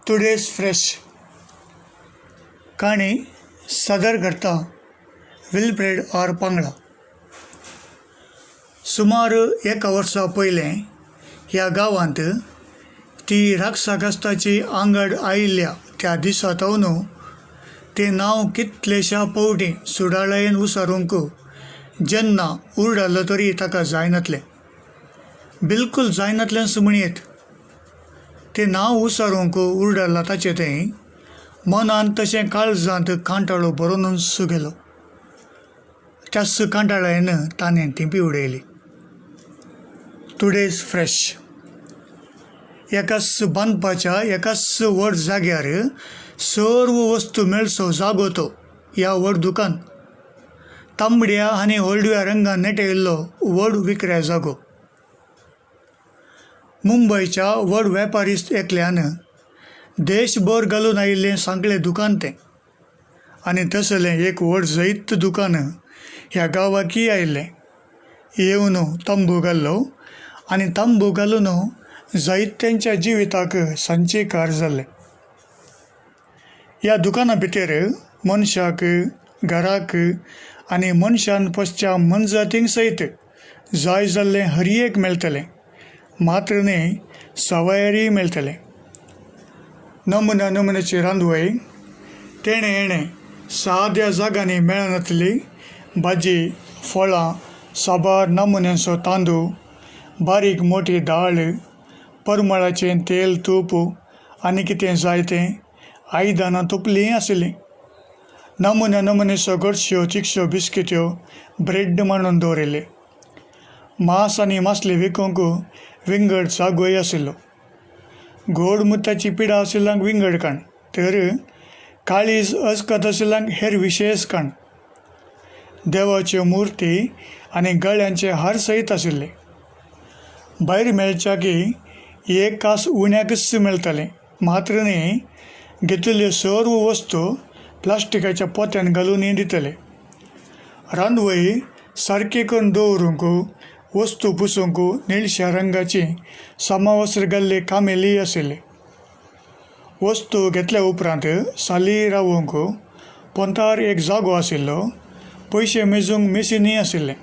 Today's fresh काणी सादर करता विल्फ्रेड आर पांगळा. सुमार एका वर्सा पयलें ह्या गांवांत ती राक्षसाची आंगड आयिल्ल्या त्या दिसा थावन तें नांव कितलेशा पवटी सुडाळायेन उसारूंक जेन्ना उरडालो तरी ताका जायनातलें, बिलकूल जायनातलेंच म्हणयेत. तें नांव उसारूंक उरडाला ताचें तें मनान तशें काळजांत कांटाळो भरुनूच गेलो. त्याच कांटाळ्यान ताणें थिंपी उडयली. टुडेज फ्रेश एकाच बांदपाच्या एकाच व्हड जाग्यार सर्व वस्तू मेळचो जागो तो ह्या व्हड दुकान. तांबड्या आनी हळडुव्या रंगान नेटयल्लो व्हड विकऱ्या जागो. मुंबयच्या व्हड वेपारिस्त एकल्यान देशभर घालून आयिल्लें सांकळे दुकान तें. आनी तसलें एक व्हड जैत दुकान ह्या गांवाकय आयिल्लें. येवन तंबू घाल्लो आनी तंबू घालून जायत्यांच्या जिविताक संचीकार जाल्लें. ह्या दुकाना भितर मनशाक, घराक आनी मनशान पोसच्या मनजातींक सयत जाय जाल्लें हर एक मेळटलें, मात्र न्हय सवायरूय मेळटलें. नमुन्या नमुन्याची रांदवय, तेणें हेणें साद्या जाग्यांनी मेळनातली भाजी, फळां, साबार नमुन्यांचो तांदूळ, बारीक मोठी दाळ, परमळाचें तेल तूप आनी कितें जाय तें आयदनां तोपलींय आशिल्लीं. नमुन्या नमुन्याच्यो गोडश्यो चिकश्यो बिस्किट्यो ब्रेड मांडून दवरिल्ले. मांस आनी मासली विकूंक विंगड जागोय आशिल्लो. गोड मुताची पिडा आशिल्ल्यांक विंगड काण, तर काळीज अस्कत आशिल्ल्यांक हेर विशेश काण. देवाच्यो मुर्ती आनी गळ्यांचे हार सयत आशिल्ले. भायर मेळच्याकी एक कास उण्याकच मेळटालें, मात्र न्हय घेतिल्ल्यो सर्व वस्तू प्लास्टिकाच्या पोत्यान घालूनय दितले. रांदवय सारकी करून दवरूंक, वस्तू पुसूंक निळश्या रंगाची समवस्त्र घाल्ली कामेलीय आशिल्ली. वस्तू घेतल्या उपरांत साली रावूंक पोंतार एक जागो आशिल्लो. पयशे मेजूंक मेशिनूय आशिल्लें.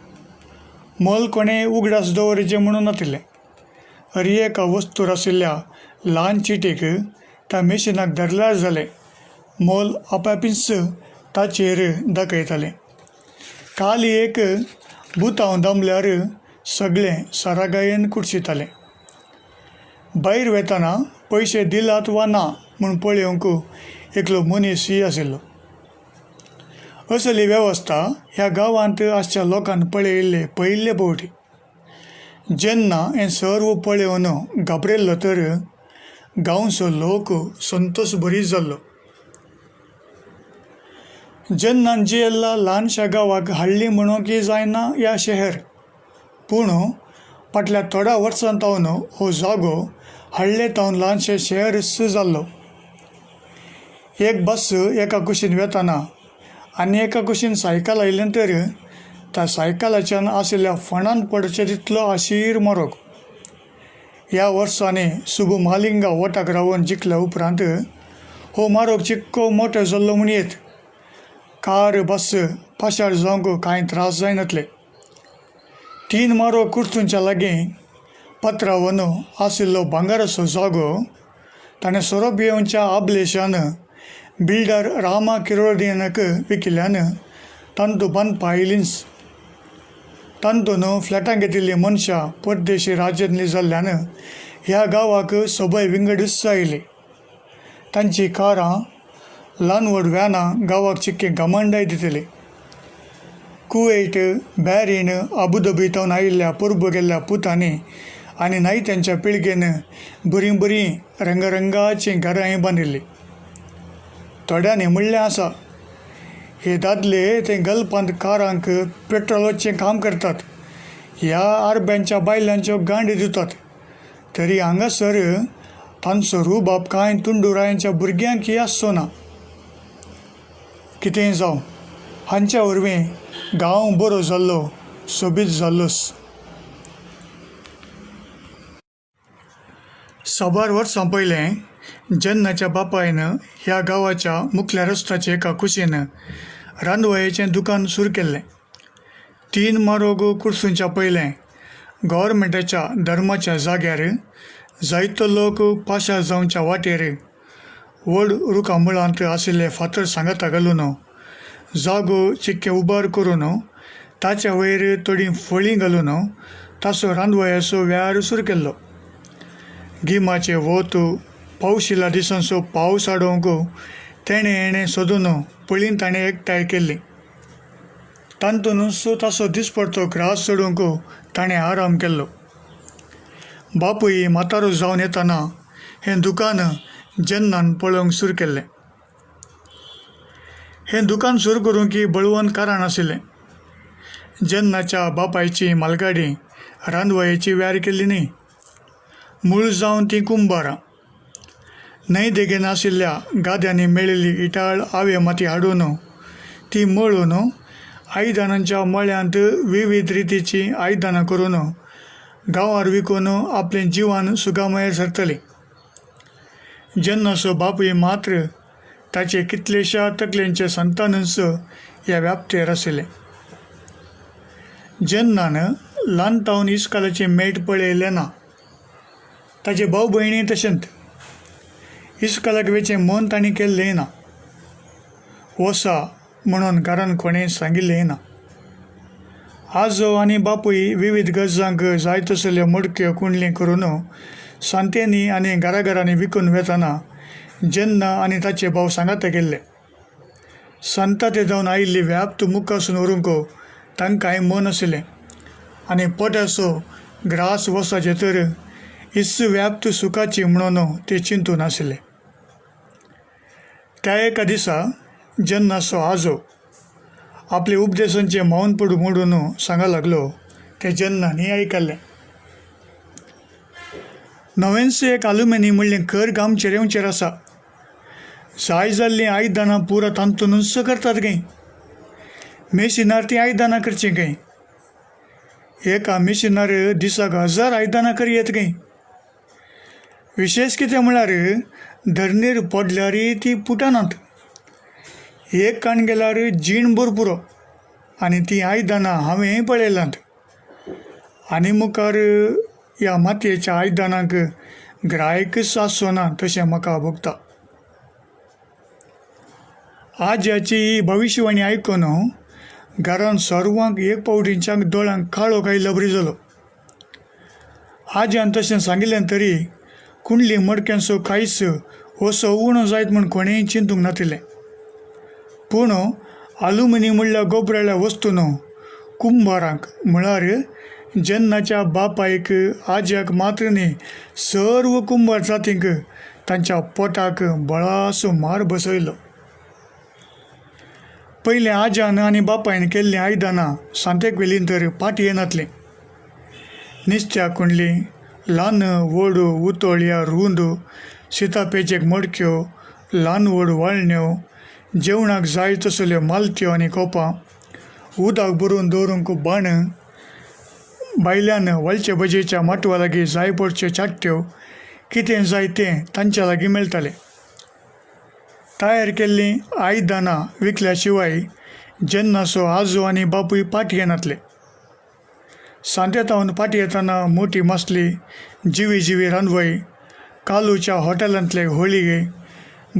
मोल कोणें उगडास दवरिचें म्हणून नातिल्लें. हर एका वस्तूर आशिल्ल्या ल्हान चिटीक त्या मेशिनाक धरल्यार जालें, मोल आपापीच ताचेर दाखयतालें. काल एक बुतांव दामल्यार सगळें सारागायेन कुर्शितालें. भायर वेतना पयशे दिलात वा ना म्हूण पळोवंक एकलो मनीसूय आशिल्लो. असली वेवस्था ह्या गांवांत आसच्या लोकान पळयिल्ले पयले फावटी. जेन्ना हें सर्व पळोवन घाबरिल्लो तर गांवचो लोक संतोश बरीच जाल्लो. जेन्ना जियेल्ला ल्हानशा गांवाक हाडली म्हणूंकय जायना ह्या शहर, पूण फाटल्या थोड्या वर्सां थावन हो जागो हाडले थावन ल्हानशें शहरच जाल्लो. एक बस एका कुशीन वेतना आनी एका कुशीन सायकल आयिल्लें तर त्या सायकलाच्यान आशिल्ल्या फोंडान पडचे तितलो आशीर मोरोग. ह्या वर्सांनी सुबू मालिंगा वोटाक रावन जिखल्या उपरांत हो मारोग चिक्को मोटो जाल्लो म्हणयेत. कार बस पाशार जावंक कांय त्रास जायनातले. तीन मारो कुर्तूंच्या लागीं पत्रावन आशिल्लो भांगराचो जागो ताणें सोरो पियेवच्या आबलेशान बिल्डर रामा किरोडियनाक विकिल्ल्यान तांतू बांदपा आयलींच. तांतून फ्लॅटां घेतिल्लीं मनशां परदेशी राज्यांतलीं जाल्ल्यान ह्या गांवाक सोबय विंगडच आयली. तांचीं कारां, ल्हान व्हड व्हॅनां गांवाक चिक्की घमंडाय दितली. कुवेट, बॅरीन, अबुधाबी थावन आयिल्ल्या परबो गेल्ल्या पुतांनी आनी नायत्यांच्या पिळगेन बरीं बरीं रंगरंगाचीं घरांय बांदिल्लीं. थोड्यांनी म्हणलें आसा, हे दादले ते गल्फांत कारांक पेट्रोलाचें काम करतात, ह्या आरब्यांच्या बायलांच्यो गांडी दितात, तरी हांगासर तांचो रुबाब कांय तुंडुरायांच्या भुरग्यांकय आसचो ना. कितेंय जावं, हांच्या वरवीं गांव बरो जाल्लो, सोबीत जाल्लोच. साबार वर्सां पयलें जेन्नाच्या बापायन ह्या गांवाच्या मुखल्या रस्त्याचे एका कुशीन रांदवळेचें दुकान सुरू केल्लें. 3 मारोग कुर्सूंच्या पयलें गव्हर्मेंटाच्या धर्माच्या जाग्यार जायतो लोक पाशार जावच्या वाटेर व्हड रुखा मुळांत आशिल्ले फातर सांगाता घालून जागो चिक्के उबार करून ताच्या वयर थोडीं फळीं घालून ताचो रांदवळ्याचो वेव्हार सुरू केल्लो. गिमाचें वत पावशिल्ल्या दिसांचो पावस हाडूंक तेणें हेणें सोदून पळीन ताणें एकठांय केल्ली. तातूंतच ताचो दिसपडतो ग्रास चडोवंक ताणें आराम केल्लो. बापूय म्हातारो जावन येतना हें दुकान जेन्नान पळोवंक सुरू केल्लें. हें दुकान सुरू करूंक ही बळवंत कारण आशिल्लें. जेन्नाच्या बापायची मालगाडी रांदवळेची व्यार केल्ली न्ही, मूळ जावन तीं कुंबारां. न्हंय देगेन आशिल्ल्या गाद्यांनी मेळिल्ली इटाळ आवे माती हाडून ती मळून आयदनांच्या मळ्यांत विविध रितीचीं आयदनां करून गांवार विकून आपलें जिवन सुगामय सरतलीं. जेन्नासो बापूय मात्र ताचे कितलेश्या तकलेंचे संतानूच ह्या व्याप्तेर आशिल्लें. जेन्नान ल्हान तावन इस्कालाचें मेट पळयलें ना, ताचे भाव भयणी तशेंच इस्कालाक वेचें मन तांणी केल्लें ना. वसा म्हणून घरान कोणें सांगिल्लें ना. आजो आनी बापूय विविध गरजांक जाय तसल्यो मडक्यो कुंडली करून सांतेनी आनी घराघरांनी विकून वेतना जेन्ना आनी ताचे भाव सांगाता गेल्ले. सांता ते जावन आयिल्ली व्याप्त मुखासून व्हरूंक तांकांय मन आशिल्लें आनी पोटाचो ग्रास वसाचे तर इस व्याप्त सुखाची म्हणून ते चिंतून आशिल्ले. त्या एका दिसा जेन्नासो आजो आपले उपदेशांचे मौन पडू मोडून सांगा लागलो तें जेन्ना आयकल्लें. नवेंच एक आलुमिनी म्हणलें खर गांवचेर येवचेर आसा. जाय जाल्लीं आयदनां पुरा तातूंतच करतात खंय. मेशिनार तीं आयदनां करचीं खंय. एका मेशिनार दिसाक 1000 आयदनां कर येत खंय. विशेश कितें म्हळ्यार धरणीर पडल्यार ती फुटनात. एक काण गेल्यार जीणभर पुरो आनी तीं आयदनां हांवेंय पळयल्यांत. आनी मुखार ह्या मातयेच्या आयदनांक ग्रायकच आसचो ना तशें म्हाका भोगता. आज्याची ही भविश्यवाणी आयकून घरान सर्वांक एक फावटींच्याक दोळ्यांक काळोख आयिल्लो बरी जालो. आज्यान तशें सांगिल्लें तरी कुंडली मडक्यांचो कांयच असो उणो जायत म्हूण कोणेंय चिंतूंक नातिल्लें. पूण आलुमिनी म्हणल्या गोबराळ्या वस्तून कुंबारांक म्हळ्यार जेन्नाच्या बापायक आज्याक मात्र न्ही सर्व कुंबार जातींक तांच्या पोटाक बळासो मार बसयलो. पयलें आज्यान आनी बापायन केल्लीं आयदनां सांतेक व्हेलीं तर पाटी येनातलीं. निस्त्या कुंडली ल्हान व्हड उतळ या रूंद सितापेचेक मडक्यो ल्हान व्हड वाळण्यो जेवणाक जाय तसल्यो मालत्यो आनी कोपां उदक भरून दवरूंक बाण भायल्यान वालचे भजेच्या माटवा लागीं जाय पडच्यो चाट्ट्यो कितें जाय तें तांच्या लागीं मेळटालें. तयार केल्लीं आयदनां विकल्या शिवाय जेन्नासो आजो आनी बापूय पाटी येनातले. सांतेतावन पाटी येतना मोटी मासली जिवी जिवी रांदवय कालूच्या हॉटेलांतले होळिगे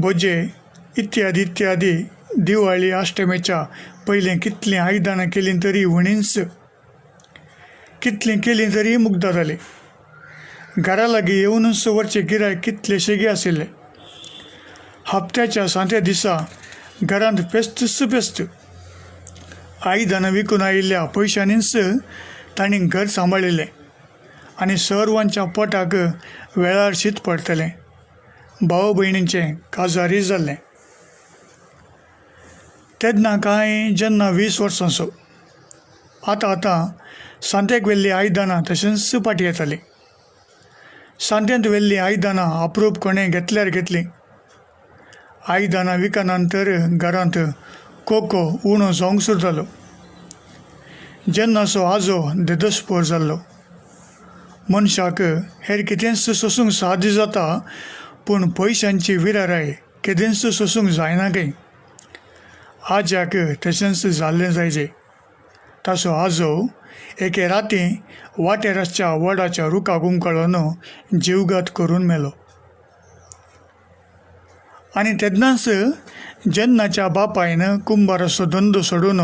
भोजे इत्यादी इत्यादी दिवाळी अष्टमेच्या पयलीं कितलीं आयदनां केलीं तरी उणींच कितलीं केलीं तरी मुग्ध जालीं. घरा लागीं येवनूच वरचे गिरायक कितलेशेगी आशिल्ले. हप्त्याच्या सांते दिसा घरांत फेस्तूच फेस्त. आयदनां विकून आयिल्ल्या पयशांनीच तांणी घर सांबाळिल्लें आनी सर्वांच्या पोटाक वेळार शीत पडटलें. भाव भयणींचें काजारय जाल्लें. तेन्ना कांय जेन्ना 20 वर्सांचो. आतां आतां सांतेक व्हेल्लीं आयदनां तशेंच पाटी येतालीं. सांतेंत व्हेल्लीं आयदनां अप्रूप कोणें घेतल्यार घेतलीं. आयदनां विकनांतर घरांत कोको उणो जावंक सुरू जालो. जेन्नासो आजो देदस्पोर जाल्लो. मनशाक हेर कितेंच सोसूंक साध्य जाता पूण पयशांची विराराय केदेंच सोसूंक जायना खंय. आज्याक तशेंच जाल्लें जायजे. ताचो आजो एके राती वाटेर आसच्या वडाच्या रुखाक हुमकळून जिवघात करून मेलो. आनी तेन्नाच जेन्नाच्या बापायन कुंबाराचो धंदो सोडून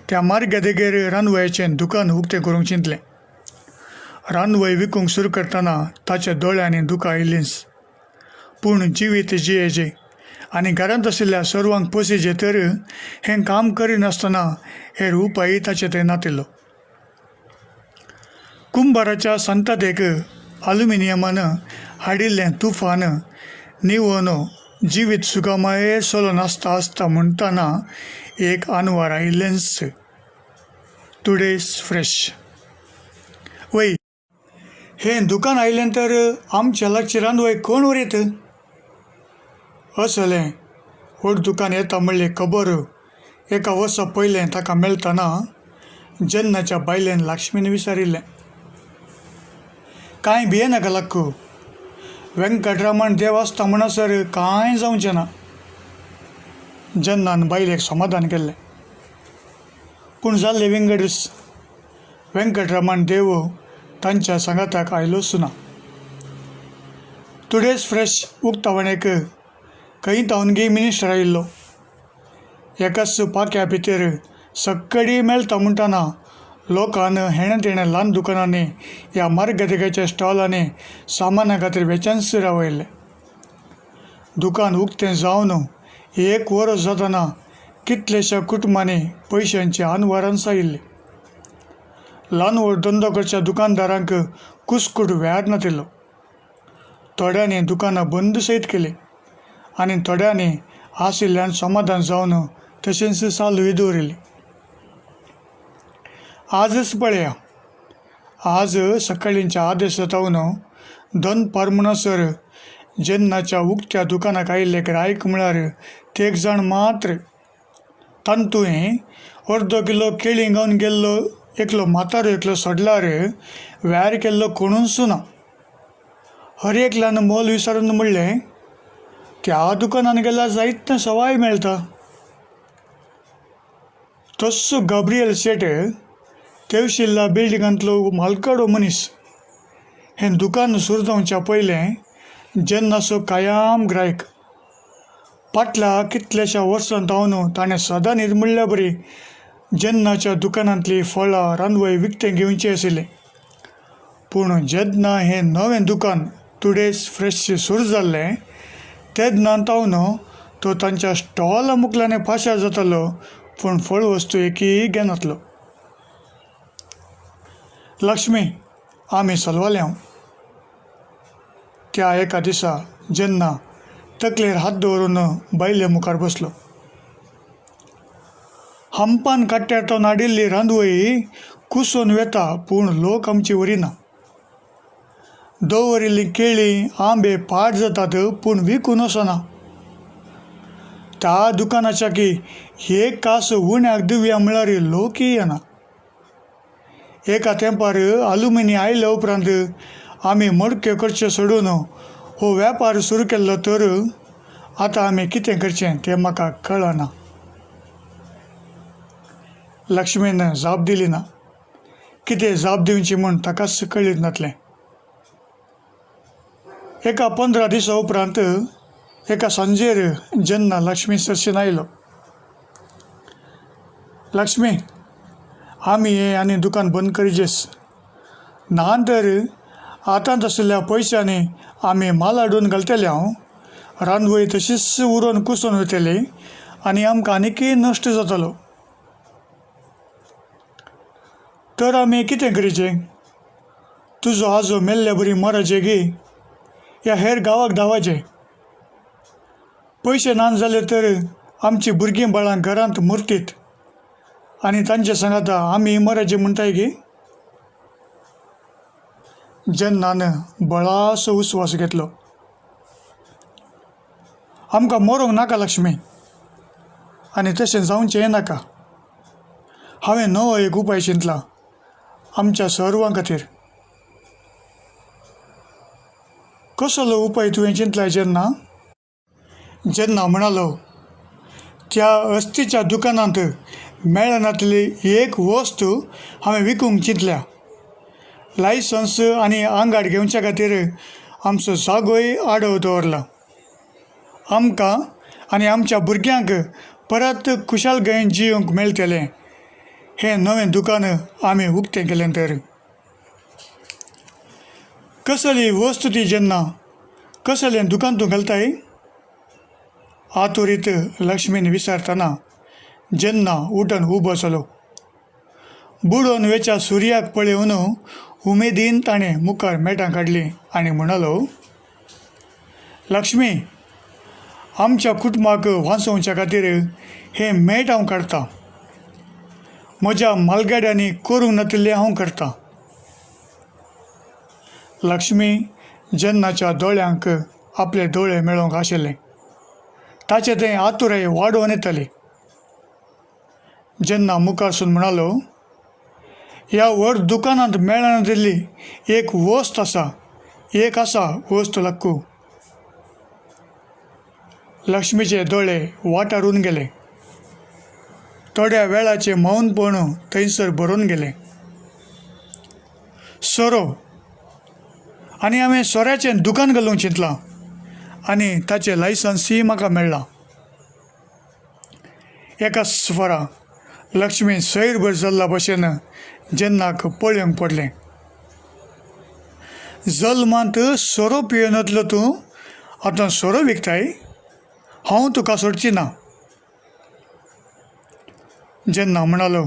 त्या मार्गा देगेर रानवयाचें दुकान उक्तें करूंक चिंतलें. रानवय विकूंक सुरू करतना ताच्या दोळ्यांनी दुकां आयिल्लींच. पूण जिवीत जियेचें आनी घरांत आशिल्ल्या सर्वांक पोशेचें तर हें काम करिनासतना हेर उपाय ताचे थंय नातिल्लो. कुंबाराच्या संतातेक आलुमिनियमान हाडिल्लें तुफान निवोन जिवीत सुखामय चलून आसता आसता म्हणटना एक आनवार आयिल्लेंच. Today's fresh. वय, हें दुकान आयलें तर आमच्या लागची रांदवय कोण व्हरीत? असलें व्हड दुकान येता म्हणली खबर एका वर्सा पयलें ताका मेळटना जेन्नाच्या बायलेन लक्ष्मीन विचारिल्लें. कांय भियेनाका लक्कू, व्यंकटरमण देव आसता म्हणसर कांय जावचें ना. जेन्नान बायलेक समाधान केल्लें. पूण जाल्लें विंगडच. व्यंकटरमण देव तांच्या सांगाताक आयलोच ना. टुडेज फ्रेश उक्तावणेक खंय तावनगी मिनिस्टर आयिल्लो. एकाच पाक्या भितर सक्कडी मेळटा म्हणटना लोकान हेणें तेणें ल्हान दुकानांनी ह्या मार्गदेगेच्या स्टॉलांनी सामाना खातीर वेचेंच रावयल्लें. दुकान उक्तें जावन एक वर्स जातना कितलेश्या कुटुंबांनी पयशांची आनवारांच आयिल्ली. ल्हान व्हड धंदो करच्या दुकानदारांक कुस्कूट व्यार नातिल्लो. थोड्यांनी दुकानां बंद सयत केलीं आनी थोड्यांनी आशिल्ल्यान समाधान जावन तशेंच चालूय दवरिल्ली. आजच पळया, आज सकाळींच्या आदेस जावन दनपार म्हणसर जेन्नाच्या उक्त्या दुकानाक आयिल्ले गिरायक म्हळ्यार तेग जाण मात्र. तातूंय अर्दो किलो केळीं घेवन गेल्लो एकलो म्हातारो एकलो सोडल्यार व्यार केल्लो कोणूच ना. हर एकल्यान मोल विचारून म्हणलें, त्या दुकानान गेल्यार जायतें सवाय मेळटा. तस्सो गाब्रियल शेट तेवशिल्ल्या बिल्डिंगांतलो मालकाडो मनीस. हें दुकान सुरू जावच्या पयलें जेन्नाचो कायाम गिरायक. फाटल्या कितल्याश्या वर्सां जावन ताणें सदां न्हीद म्हणल्या बरी जेन्नाच्या दुकानांतलीं फळां रांदवय विकतें घेवचें आशिल्लें. पूण जेन्ना हें नवें दुकान टुडेज फ्रेश सुरू जाल्लें तेन्ना तावन तो तांच्या स्टॉला मुखल्यान पाशार जातालो, पूण फळ वस्तू एकय घेनातलो. लक्ष्मी, आमी सलवाले. त्या एका दिसा जेन्ना तकलेर हात दवरून बायले मुखार बसलो. हंपान काट्ट्यार तो हाडिल्ली रांदवय कुसोवन वेता, पूण लोक आमची व्हरिना. दवरिल्लीं केळीं आंबे पाड जातात, पूण विकून वचना. त्या दुकानाच्या की एक कास उण्याक दिवया म्हळ्यार लोकय येना. एका तेंपार आलुमिनी आयल्या उपरांत आमी मडक्यो करच्यो सोडून हो वेपार सुरू केल्लो, तर आतां आमी कितें करचें तें म्हाका कळना. लक्ष्मीन जाप दिली ना. कितें जाप दिवची म्हूण ताकाच कळीत नासलें. एका 15 दिसां उपरांत एका सांजेर जेन्ना लक्ष्मी सरशीन आयलो. लक्ष्मी, आमी हें आनी दुकान बंद करिजेस ना तर आतांत आशिल्ल्या पयशांनी आमी माल हाडून घालतले. हांव रांदवय तशीच उरोवन कुसून वयतली आनी आमकां आनीकय नश्ट जातलो. तर आमी कितें करिचें? तुजो आजो मेल्ले बरी मराचें गी या हेर गांवाक धांवाचें? पयशे ना जाले तर आमची भुरगीं बाळां घरांत मरतीत आनी तांचे सांगाता आमी मराचें म्हणटाय गी? जेन्नान बळासो उस्वास घेतलो. आमकां मरूंक नाका लक्ष्मी, आनी तशें जावचेंय नाका. हांवें नवो एक उपाय चिंतला आमच्या सर्वां खातीर. कसलो उपाय तुवें चिंतलाय जेन्ना? जेन्ना म्हणालो, त्या अस्थीच्या दुकानांत मेळनातली एक वस्त हांवें विकूंक चिंतल्या. लायसन्स आनी आंगाड घेवच्या खातीर आमचो जागोय आडोव दवरला. आमकां आनी आमच्या भुरग्यांक परत खुशालकायेन जियोंक मेळटलें हें नवें दुकान आमी उक्तें केलें तर. कसली वस्त ती जेन्ना? कसलें दुकान तूं घालताय? आतुरीत लक्ष्मीन विचारतना जेन्ना उठून उबो जालो. बुडोवन वेच्या सुर्याक पळोवन उमेदीन ताणें मुखार मेटां काडलीं आनी म्हणालो, लक्ष्मी, आमच्या कुटुंबाक वांचोवच्या खातीर हें मेट हांव काडटां. म्हज्या म्हालगड्यांनी करूंक नातिल्लें हांव करतां. लक्ष्मी जेन्नाच्या दोळ्यांक आपले दोळे मेळोवंक आशिल्ले. ताचें तें आतुराय वाडोवन येताली. जेन्ना मुखारसून म्हणालो, ह्या व्हड दुकानांत मेळनातिल्ली एक वस्त आसा, एक आसा वस्त लक्कू. लक्ष्मीचे दोळे वाटारून गेले. थोड्या वेळाचें मौनपण थंयसर भरून गेलें. सोरो. आनी हांवें सोऱ्याचें दुकान घालूंक चिंतलां आनी ताचें लायसन्सूय म्हाका मेळ्ळां. एका सुफारा लक्ष्मी सैरभर जाल्ल्या भशेन जेन्नाक पळोवंक पडलें. जल्मांत सोरो पियेनातलो तूं आतां सोरो विकताय? हांव तुका सोडची ना. जेन्ना म्हणालो,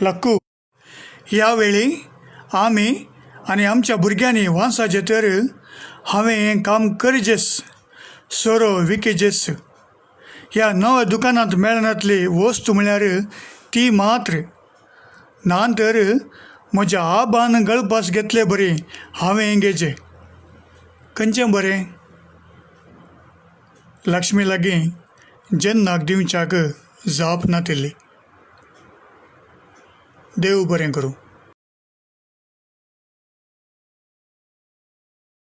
लक्कू, ह्या वेळी आमी आनी आमच्या भुरग्यांनी वांसाचें तर हांवें हें काम करचेंच, सोरो विकेचेच. ह्या नव्या दुकानांत मेळनातली वस्तू म्हळ्यार ती मात्र. ना तर म्हज्या आबान गळपास घेतले बरी हांवें घेचें. खंयचें बरें? लक्ष्मी लागीं जेन्नाक दिवच्याक जाप नातिल्ली. देव बरें करूं.